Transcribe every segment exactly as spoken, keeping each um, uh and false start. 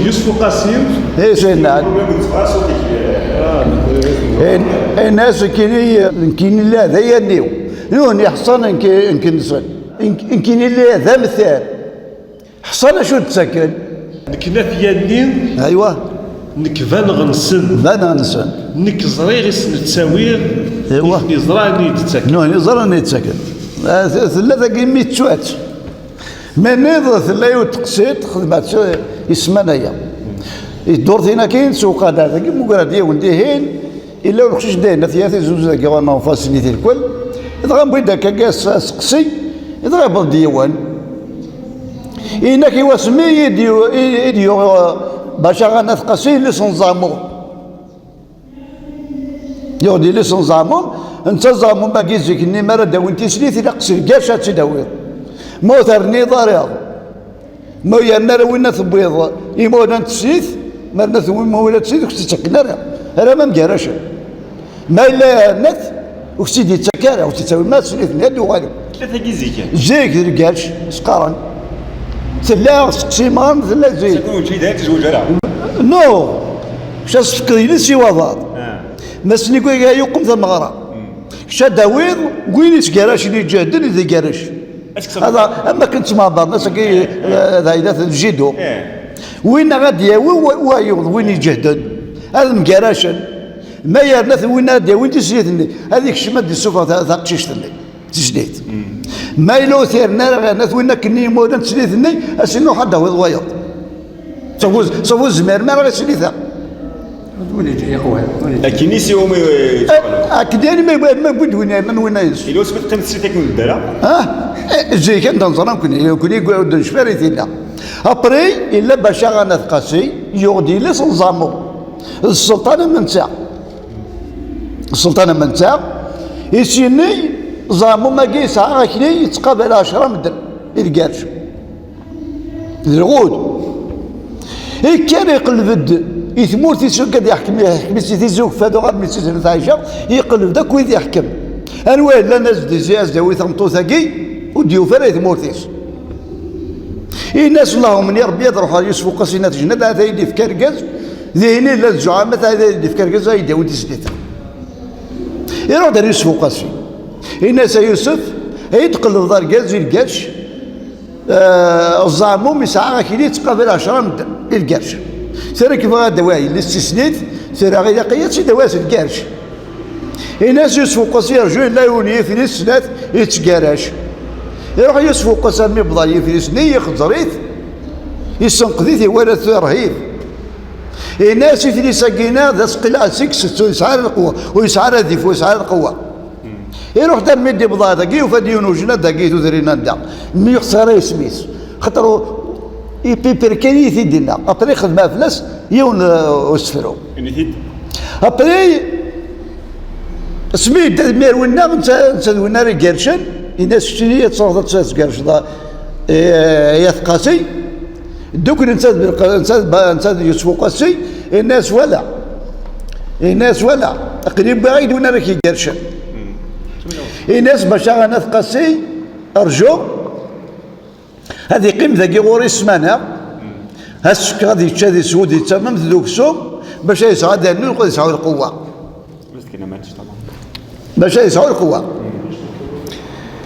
Yusef Uqasi. Eh, c'est normal. Problème de trace, ok. Eh, eh, nas nekkini, nekkini la d ayanniw. Nuh iḥṣan nken-nsen. Nekkini la d amtar. Ḥṣan acu d-ttaken. Nekk naf yanni. Aywa. Nekk baneɣ-nsen. Baneɣ-nsen. Nekk ẓriɣ i sen-ttawiɣ. Aywa. Nitni ẓran i d-ttaken. Nuh, ẓran i d-ttaken. Ah, t-, tella tagi mi ttwat. Ma nniḍ tella yiwet teqsiṭ, xedmeɣ-tt, eh, isman aya. I ddurt-in akkin, s uqadar dagi, mugreɣ-d yiwen dihin, illa uqcic dayen, at yat izuz dagi ɣur-neɣ ufasili tilkul, dɣa mbi-d akka aseqsi, dɣa yewweḍ-d yiwen. Inak i wasmi i d-yu-, i, i d-yuɣ, eh, bac aɣan at Qasi, yelli-s n Zamu. Yuɣ-d yelli-s n Zaɛmum, netta Zaɛmum-agi zik-nni mi ara d-awin tislit, ilaq s lgerc ad tt-id-awiḍ. Ma ur terniḍ ara, ma ur yerni ara winna tewwiḍ imawlan n teslit, ma rna tewwi imawlan n teslit, ur k-tt-ttaken ara, ara ma mgaracen. Ma yella yernat, ur k-tt-id-yettak ara, ur k-tt-ttawi ma teslit-nni ad d-uɣalen. Tlata gizikan. Zik, d lgerc, s-qqaren. Tella s-qsiman, tella zik. Sakun učči d ayen tezweǧ ara. No. Kca s-tefkeḍ yelli-s i waḍaḍ. Ah. Ma s-nni yuqem tameɣra. Hmm. Kca d-awiḍ, win ittgaracen iǧehden i d-igarec. Ad tekkseḍ. Hada, am akken ttmeɛbaren, ass-agi, eh, d aydat n Jidu. Eh. Win ad d-yawi wa-, wayeḍ, win iǧehden. Ad mgaracen. Ma yerna t-, win ad d-yawin tislit-nni, ad ikcem ad d-issufeɣ ta-, taqcict-nni. Tislit. Ma yella ur t-yerni ara, yerna-t win akken i imawlan n teslit-nni, a s-inuḥ ad d-tawiḍ wayeḍ. Sabu, sabu ur zmiren ara i teslit-a. Win yeǧ-, yeqwan, win yeǧ- Akken i s-iwumi, eh, yettwaɣlu. Akken i ma, ma, ma wid win yernan win ayes. Yella wasmi teqqim teslit akken ur nedda ara? Ah? Eh, zik anda neẓra nekkni, nekkni ur d-necfi ara i tilla. Après, yella Baca Ɣanat Qasi, yuɣ-d yelli-s n Zamu. D sselṭan am netta. Sselṭan am netta, i s-yenni, Zaɛmum-agi yesɛa akli, yettqabal ɛecra medden, i lgerc. D lɣud. Ikker iqleb-d i tmurt-is, ugad iḥkem, iḥkem-itt i Tizi Ukeffadu, ɣer mi tt-izren tɛica, iqleb-d akk wid iḥkem. Anwa yellan, as-d-izi, as-d-yawi tameṭṭut-agi, ur d-yufi ara i tmurt-is. Ini-as, Allahumma, ni Rebbi, ad ruḥeɣ Yusef Uqasi n At Jennad, ad yi-d-ifk argaz, dihin i llant zzuɛamat, ad yi-d-ifk argaz, ad yi-d-yawi tislit-a. Iruḥ-d ar Yusef Uqasi. Ini-as, a Yusef, ad yi-d-tqellbeḍ argaz i lgerc, eh, Zaɛmum yesɛa akli yettqabal ɛecra medden i lgerc. Tura kif ad d-awiɣ yelli-s tislit, tura ilaq-iyi ad tt-id-awiɣ s lgerc. Ini-as Yusef Uqasi, rju, yella yiwen yiflis snat yettgarac. Iruḥ Yusef Uqasi armi yewweḍ ɣer yiflis-nni, yexẓer-it, yessenqed-it, iwala-t rhib. Ini-as iflis-agi-ina d asqil seg-s, ur yesɛi ara lqewwa, ur yesɛi ara adif, ur yesɛi ara lqewwa. Iruḥ-d armi d-iwweḍ ɣer dagi, yufa-d yiwen ujnad dagi tudrin anda. Mi ur yexṣi ara isem-is. Xaṭer u-, ipiper kan i t-id-inna. Après xedmeɣ fell-as yiwen, uh, usefru. Ini-t-id. Après, asmi yedda d mir winna, netta, netta d winna ara igercen, ini-as keččini ad truḥeḍ ad tgerceḍ, eh, ay At Qasi. Dduklen netta d Belqa-, netta d Ba-, netta d Yusef Uqasi, ini-as wala. Ini-as wala. Aql-i wwiɣ-ak-d win ara k-igercen. Ini-as Baca Ɣanat Qasi, rju. Ad iqqim dagi ɣur-i ssmana, ad s-fkeɣ ad yečč, ad iswu, ad yettamem d uksum, bac ad yesɛu ad yernu, ad yesɛu lqewwa. Bac ad yesɛu lqewwa.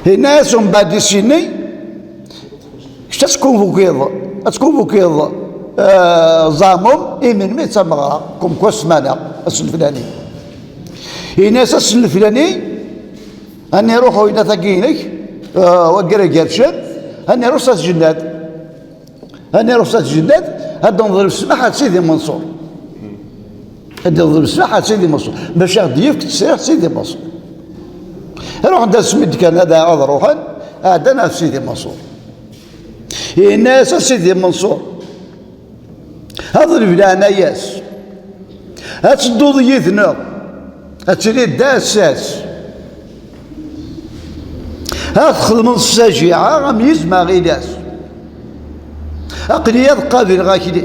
Yenna-as umbeɛd i s-yenni, kečč ad tkunvukiḍ, ad tkunvukiḍ, eh, Zaɛmum, imenmi d tameɣra, kumkwa ssmana, ass n leflani. Yenna-as ass n leflani, Ad nruḥ, winna tagi-inek, eh, wagi ara igercen, ad nruḥ s At Jennad. Ad nruḥ s At Jennad, ad d-neḍleb ssmaḥ ar Sidi Menṣur. Ad d-neḍleb ssmaḥ ar Sidi Menṣur. Bac aɣ-d-yefk ttesriḥ Sidi Menṣur. Ruḥen-d asmi d-kan ad, ad ruḥen, ɛeddan ɣef Sidi Menṣur. Yenna-as a Sidi Menṣur, Aḍleb leɛnaya-s. Ad tedduḍ yid-neɣ. Ad tiliḍ d aɛessas. Ad txedmeḍ ssajiɛa am yizem aɣilas. Aql-i ad qabileɣ akli.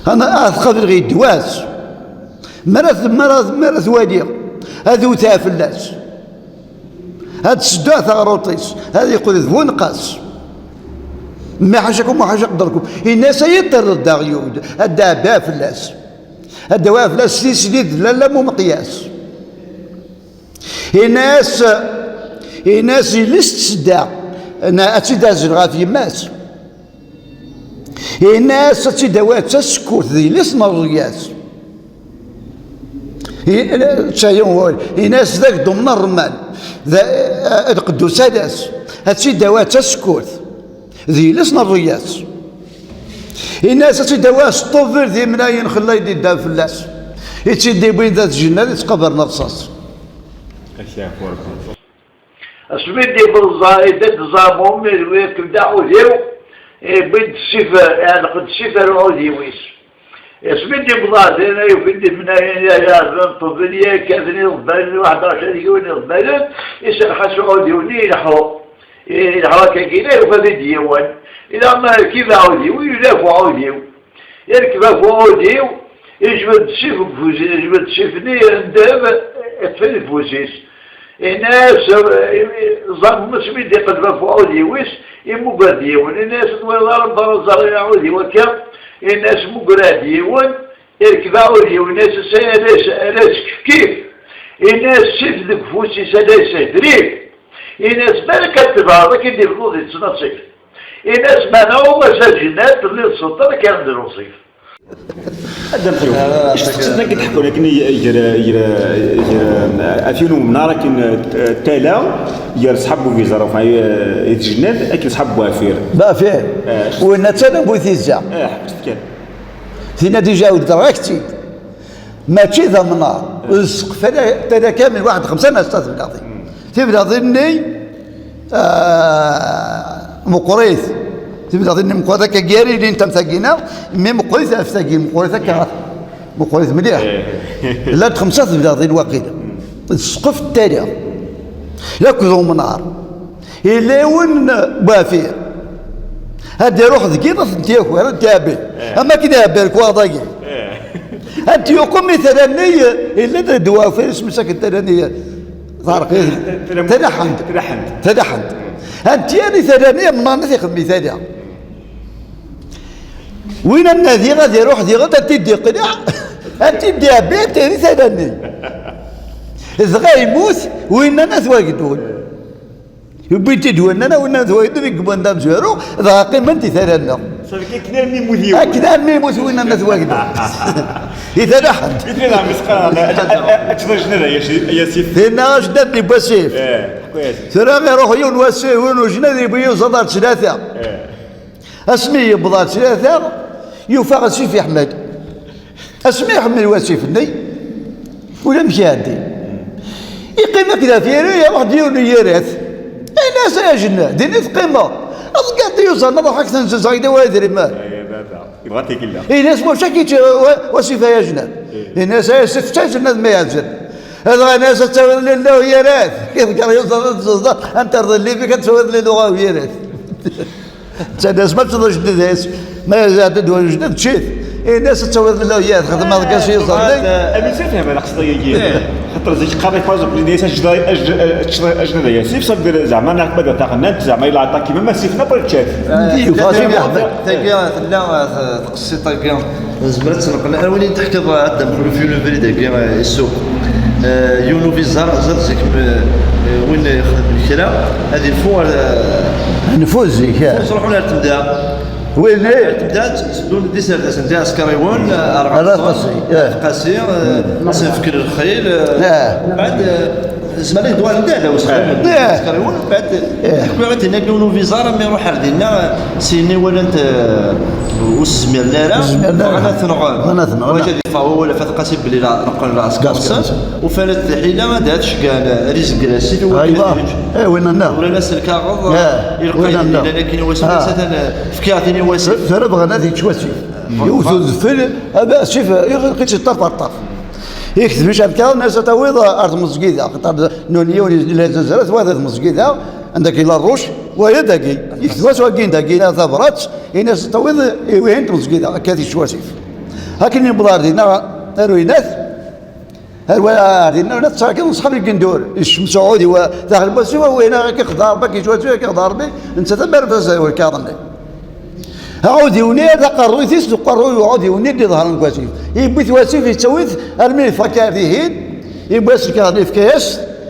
Ana ad qabileɣ i ddwa-s. Mi ara t-, mi ara, mi ara t-waliɣ, ad wteɣ fell-as. Ad tseddu taɣruṭ-is, ad yeqqel d bu nqas. Mmi ḥacakum wa ḥaca qedrkum. Ini-as ay iṭṭerḍ d aɣyul, ad d-ɛebbiɣ fell-as. Ad d-awiɣ fell-as tislit d lalla mu meqyas. Ini-as, ini-as yelli-s tesda, na-, ad tt-id-azzel ɣef yemma-s. Ini-as ad tt-id-awiɣ d tasekkurt, d yelli-s n rrya-s. I-, ttaya wawal. Ini-as d agdum n rrman, d, d qeddus alas, ad tt-id-awiɣ d tasekkurt, d yelli-s n rrya-s. Ini-as ad tt-id-awiɣ s ṭṭubbil d imnayen xella i d-iddan fell-as. I tt-id-iwwin d at jennad i ttqabalen rṣas. Asmi d-ibeẓẓa, idda-d ẓamum, irwi akken d aɛudiw, iwwi-d ssif, iɛelleq-d ssif ar uɛudiw-is. Asmi d-iwweḍ ɣer din, yufi-d imnayen, ya, ya, ṭṭubbil, yakkaten iḍebbalen, waḥed ɛecra deg yiwen iḍebbalen, iserreḥ-as uɛudiw-nni, ileḥḥu. Ileḥḥu akkagi, la yufa-d yiwen. Ila ma rkib aɛudiw, yulaf uɛudiw. Irkeb ɣef uɛudiw, yejbed ssif deg ufus-is, yejbed ssif-nni n ddheb, iṭṭef-it deg ufus-is. Ini-as, ẓamum asmi d-iqleb ɣef uɛudiw-is, imuger-d yiwen. Ini-as, "Ur twalaḍ ara, ẓer aɛudiw akka?" Ini-as, "Muger-d yiwen." Irkeb aɛudiw, ini-as, "Ass-a ala, ala kifkif." Ini-as, "Ssif deg ufus-is, ala yeshetrif." Ini-as, "Balak ad tebɛeḍ, akken d-ibluḍ yettnaṣif." Ini-as, "Meɛna ɣur-s a jennat, telliḍ s uṭṭan, akken d-nuṣif." Ad d-amxew. Isteqsiyen akken d-ḥekkun akken i-, i-, gar, gar, gar, afyun umnar akken, eh, tala, gar ṣḥab ubiẓar, enfin, eh, i tjennad, akken ṣḥab wafir. Bafir. Eh. Winna d tala bu tiza. Eh, ḥekkes kan. Tinna dija udreɣ-ak-tt-id. Mačči d amnar. Eh. D ssqef tala, tala kamel, waḥed xemsa n ass teblaḍin. Hmm. Tiblaḍin-nni, ah, meqqrit. Tiblaḍin-nni meqqrit akka gar-i lint am tagina, mi meqqrit ɣef tagi, meqqrit akka, meqqrit mliḥ. Eh. Llant xemsa tiblaḍin waqila. Ssqef n tala. Akked umnar. Yella yiwen n wafir. Ad iruḥ deg yiḍ, ad tent-yaker, ad tent-iɛebbi. Eh. Am akken iɛebbi lekwaɣeḍ-agi. Eh. Ad t-yuqem i tala-nni, yella d wafir, isem-is akken tala-nni. Teɛreq-it. Tala-, tala-, talaḥent. Talaḥent. Talaḥent. Anti yani tala-nni, amnar-nni t-ixdem i tala. Win ad nadi ad iruḥ diɣen, ad t-id-iqleɛ, ad t-id-iɛebbi, ad t-id-iɛebbi tala-nni. Dɣa yemmut, winna n At Wagdun. Yewwi-t-id winna, winna n At Wagdun, i yewwan d amezwaru, dɣa qqimen di tala-nneɣ. Safi akken armi yemmut yiwen. Akken armi yemmut winna n At Wagdun. I tala ḥedd. I tala ḥedd, mesqar, ad, ad, ad, ad teččeḍ ajnad, ay asi-, ay asif. Dinna ajnad n wasif. Eh, ḥku-yas. Tura iruḥ yiwen wasif, yiwen ujnad, yewwi uẓaḍ ar tlata. Eh. Asmi yewweḍ ar tlata, yufa asif iḥmel. Asmi iḥmel wasif-nni, ulamek iɛeddi. Iqqim akked afyari, iruḥ-d yiwen n yirat. Ini-as, "Ay ajnad, din i teqqimeḍ? Aḍeggaḍ yuẓan, ad ruḥ ak-ten-zzenzeɣ-ak-d awal idrimen." Ay, a baba, yebɣa tikella. Ini-as, "Wacu ak-yečč wa-, wasif, ay ajnad?" Eh. Ini-as, "Ay asif, d tajnad ma iɛezzen." Dɣa ini-as, "Ad tawiḍ lilla u yirat." Iḍegger yuẓan ad tezzenzeḍ, anta rḍi llibik, ad tawiḍ lilla u yirat. Ttaddas ma teččeḍ ajdid-is, ma iɛedda-d wajdid, ččit. Ini-as ad tawiḍ lilla u yirat, xedmeɣ deg ass yiẓerni. Amek i tefhem aqṣeḍ-agi? Eh. Xaṭer zik qqaren-ak, par exemple, ini-as ajdid, ajdid, ajdid ay asif, ça veut dire, zeɛma, neɣ ma d taɣennant, zeɛma, yella aṭaki, ma asif, n'importe quoi. Tagi tella, eh, taqsiṭ-agi. Nezmer ad tt-neqqen, ar win i d-teḥkiḍ, a Dda Mexluf, yiwen ubrid-agi, eh, i ssuq. Eh, yiwen ubiẓar, ẓer zik, eh, win ixedmen kra, ad ifu ar, eh, nfu zik, eh. Nfu, ttruḥun ar temda. Win i ar temda, tteddun d iserdasen d iɛeskriwen, eh, ar Ɣer Qasi, eh. Qasi, eh, ad sen-fken lxil, eh, mbeɛd, eh, Zemren ad dwar nda da usxem. Eh. Askar yiwen, mbeɛd, eh, ḥkiɣ-ak-d inna yiwen ubiẓar, mi iruḥ ar dinna, s yenna i walant, eh, ur s-zmiren ara, ur s-zmiren ara. Bɣan ad t-nɣen. Bɣan ad t-nɣen. Wajad yeffeɣ wawal ɣef At Qasi belli la, neqqen lɛesker-nsen, ufan-d lḥila, ad, ad ceggɛen, eh, ar izegger-as, i wakken ad yeǧǧ. Eh, winna nna. Uran-as lkaɣeḍ, eh, i lqayed-nni, llan akkin i wasif, ah, atan, eh, fkiɣ-t-in i wasif. Tura bɣan ad yečč wasif. Yiwet udfel, asif, iqi-tt ṭṭaf ar ṭṭaf. Yekteb-ic akka, nnas ad tawiḍ ar tmezgida, xaṭer nuni yiwen yella zazra, twaḍi tmezgida, anda k-yella rruc, waya dagi. Yekteb-as wagi dagi, ina tabrat, ini-as ad tawiḍ i wihin tmezgida, akka di ccwasif. Akken yewweḍ ar dinna, ar winat, ar wa-, ar dinna, winat ttṛakiḍ n ṣṣḥab igendur, icem Saɛudi, wa, daxel n wasif, wa, wina, akka xḍa Ṛebbi, akka yettwattu, akka xḍa Ṛebbi, netta tamarut-as lkaɣeḍ-nni. Aɛudiw-nni ar taqerruyt-is d uqerruy uɛudiw-nni d-iḍharen deg wasif. Yewwi-t wasif, yettawi-t armi yeffeɣ kan dihin, yewwi-as lkaɣeḍ, yefka-yas,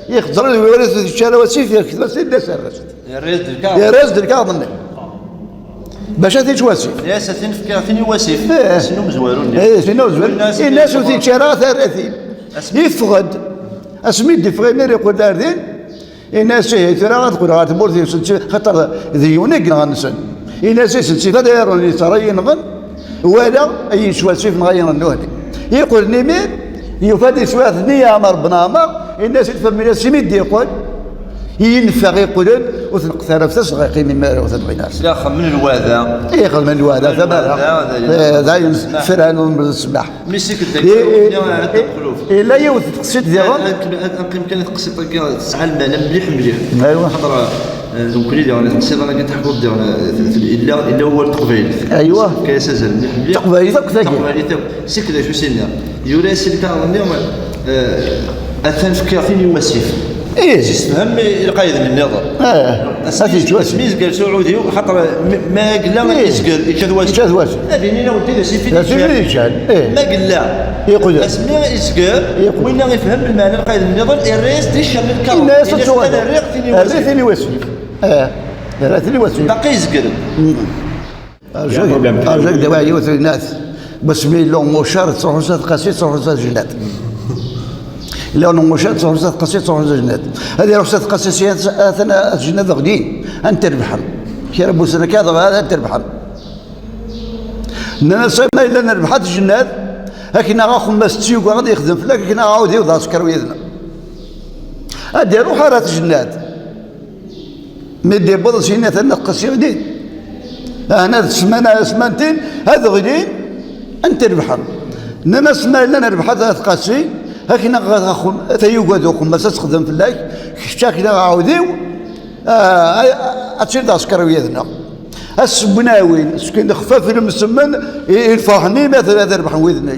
yexẓer-it, ur t-yečči ara wasif, yerked-as-t-id d aserres. Yerra-as-d lkaɣeḍ. Yerra-as-d lkaɣeḍ-nni. Bac ad t-yečč wasif. Yes, a tin fkiɣ tin i wasif. Eh. Sin umezwaru-nni. Eh, sin umezwaru. Inna-as ur t-yečči ara, terra-t-id. Yeffeɣ-d. Asmi d-yeffeɣ imir, yeqqel-d ar din. Inna-as ihi tura ad qqleɣ ɣer tmurt-nsen, xaṭer d yiwen i yenɣan nsen. Inna-as i sent-tif ad irun yettara yenɣen, wala ad yečč wasif neɣ ad yenɣen nutni. Yeqqel-d imir, yufa-d iswiɛt-nni Ɛmer ben Ɛmer, inna-as i tfamilt-is imi d-yeqqel, yenfeɣ, yeqqel-d, ur t-neqqet ara ɣef tasɣiqin imir ur t-nɣin ara. La xemmen lwada. Ixedmen lwada, tamara. Lwada, d ayen. Eh, d ayen, fran ur nmez ssmaḥ. Mi s-iked-d akka, i, i, ad d-nqlub. Yella yiwet n teqsiṭ diɣen. Ad, ad, ad neqqim kan i teqsiṭ-agi, tesɛa lmeɛna mliḥ, mliḥ. Aywa. Xaṭer, eh, nekkni diɣen, teqsiṭ-agi taḥkuḍ diɣen, eh, illa, illa wawal n teqbaylit. Aywa. Tefka-yas azal mliḥ, mliḥ. Taqbaylit akk tagi. Taqbaylit akk. Seg d acu s-inna. Yura-yas lkaɣeḍ-nni, eh, atan fkiɣ tin i wasif. Ih. Yessefhem i lqayed nniḍen. Eh, asmi, asmi yezger s uɛudiw, xaṭer ma, ma yella, ih, yezger, yekkat wasif. Yekkat wasif. Ad inin aweddi d asif i d-yeččan. Ih. Ma yella. Yeqqel. Asmi yezger, yeqqel. Winna ifhem lmeɛna lqayed nniḍen, irra-yas-d iccer n lkaɣeḍ. Yenna-yas ad tuɣaleḍ. Rriɣ tin i wasif. Rriɣ tin i wasif. Eh, rriɣ tin i wasif. Baqi yezger. Mm. Arju, arju, d awal yiwet n yinat. Wasmi yella umucar, ttruḥun s at Qasi, ttruḥun s at Jennad. Yella umucar, ttruḥun s at Qasi, ttruḥun s at Jennad. Ad iruḥ s at Qasi, si at, atan at Jennad ɣlin. Ad n-trebḥem. Kra n wussan akka, ad n-trebḥem. Nnan-as, ma yella nerbeḥ at Jennad, ad k-naɣ axemmas d tyuga ad yexdem fell-ak, ad k-naɣ aɛudiw d aɛsekriw yid-neɣ. Ad d-iruḥ ar at Jennad. Mi d-yewweḍ syin atan at Qasi din. Ahna d ssmana, ssmantin, ad ɣlin, ad n-trebḥem. Nnan-as, ma yella nerbeḥ at Qasi, ad k-naɣ axem-, tayuga d uxemmas ad texdem fell-ak, kečč ad k-naɣ aɛudiw, ah, ah, ad tiliḍ d aɛsekriw yid-neɣ. Ad s-wwin awin, skin xfaf lemsemmen, i, i lferḥ-nni, ma ad, ad rebḥen wid-nni.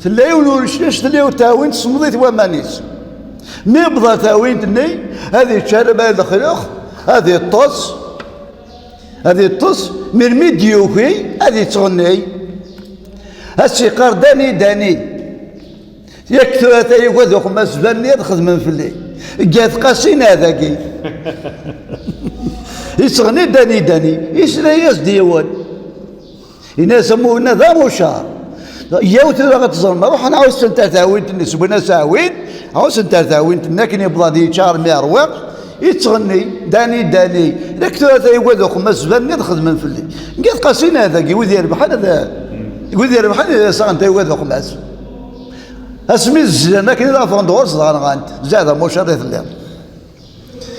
Tella yiwen uleclac, tella yiwet tawint, semmeḍ-it waman-is. Mi yebḍa tawint-nni, ad yečč arma d lexlex, ad yeṭṭes, ad yeṭṭes, mi, mi d-yuki, ad yettɣenni. Ad s-yeqqar: "Dani, Dani." Yak tura tayuga d uxemmas banni ad xedmen fell-i. Gat Qasi neɣ dagi. Yettɣenni Dani, Dani. Yesla-yas-d yiwen. Yenna-as: "Am winna d amucar. Yaw tura ad teẓrem, ruḥ nɛawes-tent ar tawint-nni." Swen-as aɛwin, ɛawsen-t ar tawint-nni, akken yebḍa ad yečča armi yerwiq, yettɣenni: "Dani, Dani, yak tura tayuga d uxemmas banni ad xedmen fell-i." Gat Qasi neɣ dagi, wid irebḥen ad, wid irebḥen ad sɛen tayuga d uxemmas. Asmi zlan akken i d-ffɣen-d ɣur-s dɣa nɣan-t. Zɛid amucar i telliḍ.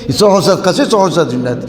Yettruḥu s at Qasi, yettruḥu s at Jennad.